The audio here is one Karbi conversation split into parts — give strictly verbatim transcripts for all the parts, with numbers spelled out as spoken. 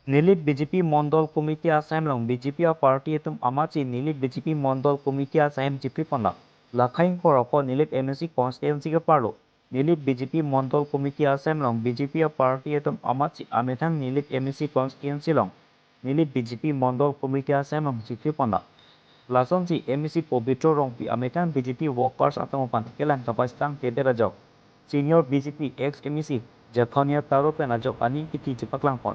Nilip B J P Mondol Committee asem along B J P a-party atum amatsi Nilip B J P Mondol Committee asem chipri ponlak. Lakha ingkoi ra pho Nilip M A C constituency ke-arlo Nilip B J P Mondol Committee asem along B J P a-party atum amatsi amethang Nilip M A C constituency along Nilip B J P Mondol Committee asem along chipri ponlak. Lasonsi M A C Pobitro Rongpi amethang B J P workers atum aphan kelang kapachethang kedet ajok senior B J P ex M A C Jethoniya Taro pen ajok aning kithi chepaklang pon.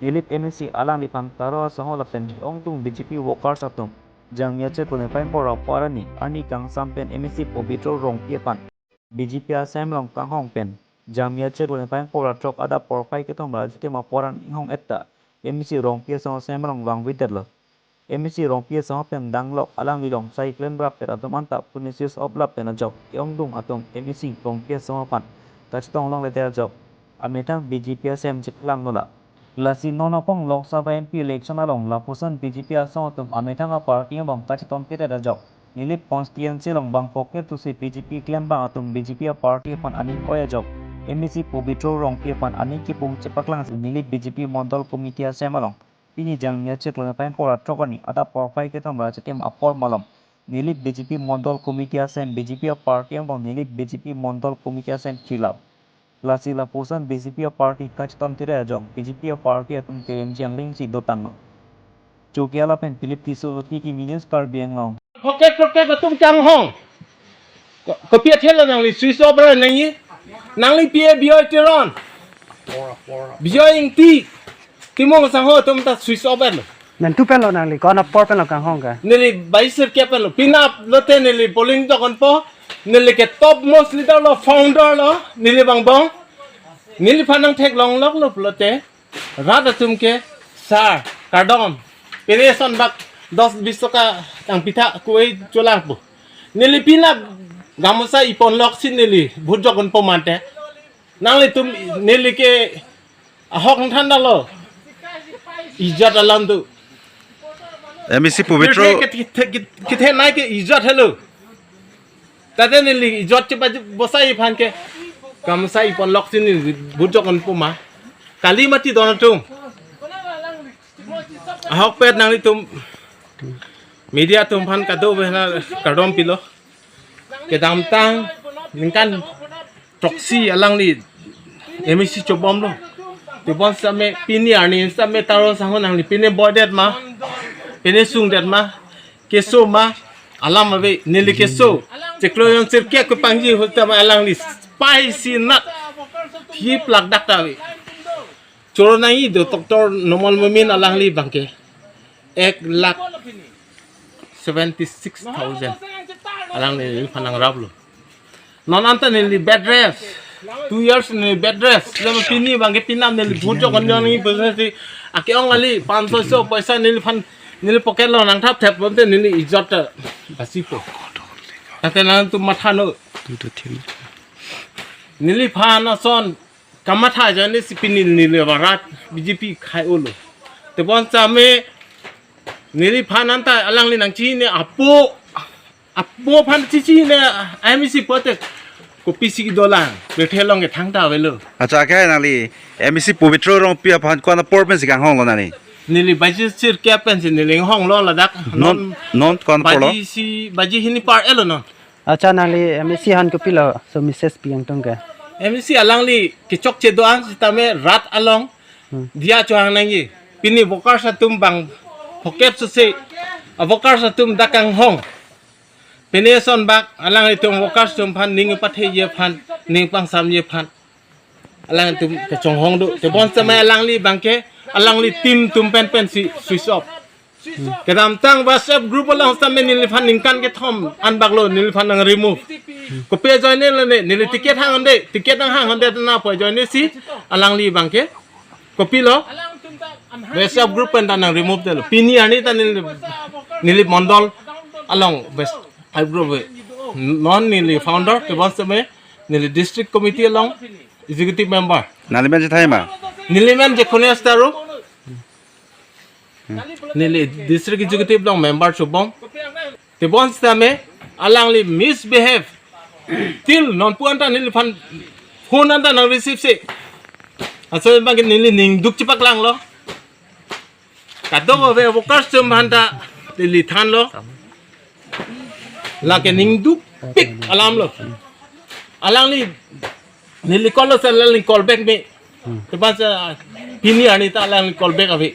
Nilip M A C alangliphan Taro asangho lapen ke-ongdung B J P workers atum Jangmi achiklo niphai ingkoi ra pho arni arni kangsam pen M A C Pobitro Rongpi aphan B J P asem along kanghong pen Jangmi achiklo niphai ingkoi ra throk adap porphai kethom ra chitim apor an inghong-et ta M A C Rongpi asangho asem along vangvedetlo. M A C Rongpi asangho pen danglok alangli along sai klemrap pen atum anta puni switch off lap pen ajok ke-ongdung atum M A C Rongpi asangho aphan kachetong longledet ajok amethang B J P asem chiklang nula. Lasi non apong Lok Sabha M P election along lapuson B J P asangho atum amethang a-party angbong kachetong kedet ajok Nilip constituency along bang pocket to si B J P klembang atum B J P a-party aphan aning oi ajok M A C Pobitro Rongpi aphan aning kipung chepaklangsi Nilip B J P Mondol Committee asem along pini Jangmi achiklo niphai ingkoi ra throk arni adap porphai kethom ra chitim apor malom Nilip B J P Mondol Committee asem B J P a-party angbong Nilip B J P Mondol Committee asem khilap. Lasi lapuson B J P a-party kachetong kedet ajok B J P a-party atum kerem jangling si dotang. Chokihola pen Philip Tisso, T T V News Karbi Anglong. Pocket pocket atum kanghong. Ko-, kopi athelo nangli switch off ra nangji. Nangli P A Bijoy Teron. Bijoy Ingti. Timung asangho atum ta switch off lo. Nangtum pen lo nangli, ko-an apor pen lo kanghong ke? Neli baisir ke pen lo. Penap lote neli polling jok-onpo. Neli ke topmost leader lo, founder lo. Neli bang bong. Neliphan nangtheklong lok lo pulote rat atum ke sar, kardom. Pere son bak dos bis taka tang pitha kuwei cholangpo. Neli penap gamosa ipon loksi neli vote jok-onpo mate. Nanglitum neli ke ahok thandalo. Ijat alam tu. M A C Pobitro. Kethe, kethe, kethe nai ke ijat helo. Tate neli ijat chepa bosai aphan ke. Gamosa ipon loksi neli vote jok-onpo ma. Kali mati don atum. Ahokpet nanglitum media atum aphan kado-an kardom pilo. Kedamtang ningkan throksi alangli M A C chobomlo. Tebon setame pini arni setame Taro asangho nangli pini boidet ma, pini sungdet ma, keso ma, alam ave neli keso. Chiklo jon sirkep kepangji ahut tame alangli spicy nut. Thip lak dak ta ave. Choro nangji do Doctor Numal Momin alangli abangke ek lakh seventy six thousand. Alangli neliphan nangraplo. Non anta neli bed rest. Two years neli bed rest. Lapen pini abangke penap neli vote jok-on nangji pusi ake-ong kali panch soi so paisa neliphan neli pocket lo nangthap thap pulote neli ijat ta basipo. Tate nangtum matha non. Neliphan ason kamatha ajoine si pini neli barat B J P khai-olo. Tebon setame neliphan anta alangli nangchini apo, apo aphan chini M A C pote kopisi dolang. Bethe along ke thangta avelo. Accha, ke nangli M A C Pobitro Rongpi aphan ko-an apor pensi kanghonglo nangli? Neli baji sirkep pensi neli honglo ladak. Non, non, non ko-an apor lo? Baji isi, baji hini par-etlo non. Accha, nangli M A C aphan kopilo, so message pi nangtum ke? M A C alangli kechokche do-an setame rat along Hmm. Diya chohang nangji. Pini workers atum bang pocket suse, a-workers atum dak kanghong. Pini son bak alanglitum workers atum aphan ning patheji aphan, ning pangsamji aphan. Alangtum kachonghong do. Tebon setame alangli abangke, alangli team atum pen pensi switch off. Kedamtang WhatsApp group along setame neliphan ningkan kethom an baklo neliphan nang-remove. Kopi ajoine lone, neli ticket hang-onde, ticket nanghang-onde na pu ajoine si alangli abangke. Kopilo? WhatsApp group pen ta nang-remove detlo. Pini arni ta neli, neli mondol along WhatsApp group we. Non neli founder, tebon setame neli district committee along executive member. Nangli men chethai ma? Neli men Jekhonia Taro. Neli district executive along member chobom. Tebon setame alangli misbehave. Till non pu anta neliphan phone anta nang-receive si. Asol abangke neli ning duk chepaklanglo. Kadokave workers atum aphan ta neli thanlo. Lake ningdukpik alam lo. Alangli neli call lo sir, alangli call back me. Tepa sa pini arni ta alangli call back ave.